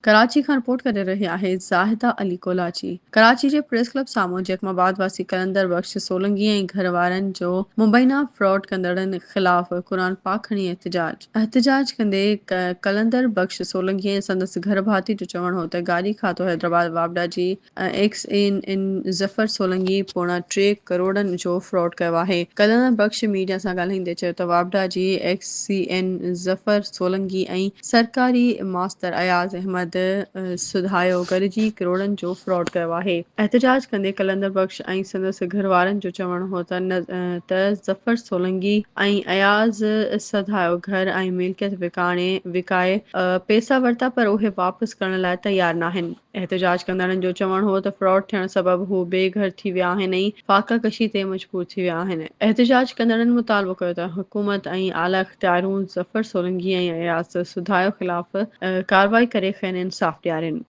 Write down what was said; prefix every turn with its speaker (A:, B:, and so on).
A: ڪراچي کان رپورٽ ڪري رهي آهي زاهده علي ڪولاچي. ڪراچي جي پريس ڪلب سامهون جيڪب آباد واسي قلندر بخش سولنگي ۽ گهر وارن جو مبينا فراڊ ڪندڙن خلاف قرآن پاڪ کڻي احتجاج. احتجاج ڪندي قلندر بخش سولنگي ۽ سندس گهر ڀاتي جو چوڻ هو ته گاڏي کاتو حيدرآباد واپڊا جي ايڪس اي اين ظفر سولنگي پوڻا ٽي ڪروڙن جو فراڊ ڪيو آهي. قلندر بخش ميڊيا سان ڳالهائيندي چيو ته واپڊا جي X E N Zafar Solangi ۽ سرڪاري ماستر اياز احمد سڌايو گڏجي ڪروڙن جو فراڊ ڪيو آهي. احتجاج ڪندي قلندر بخش ۽ سندس گهروارن جو چوڻ هو ته ظفر سولنگي ۽ اياز سڌايو گهر ۽ ملڪيت وڪاڻي وڪائي پئسا ورتا پر اهي واپس ڪرڻ لاء تيار ناهن. احتجاج ڪندڙن جو چوڻ هو ته فراڊ ٿيڻ سبب هو بي گهر ٿي ويا آهن ۽ فاقه ڪشي تي مجبور ٿي ويا آهن. احتجاج ڪندڙن مطالبو ڪيو ته حڪومت ۽ اعليٰ اختياريون ظفر سولنگي ۽ اياز سڌايو خلاف ڪارروائي ڪري کين انصاف ڏيارين.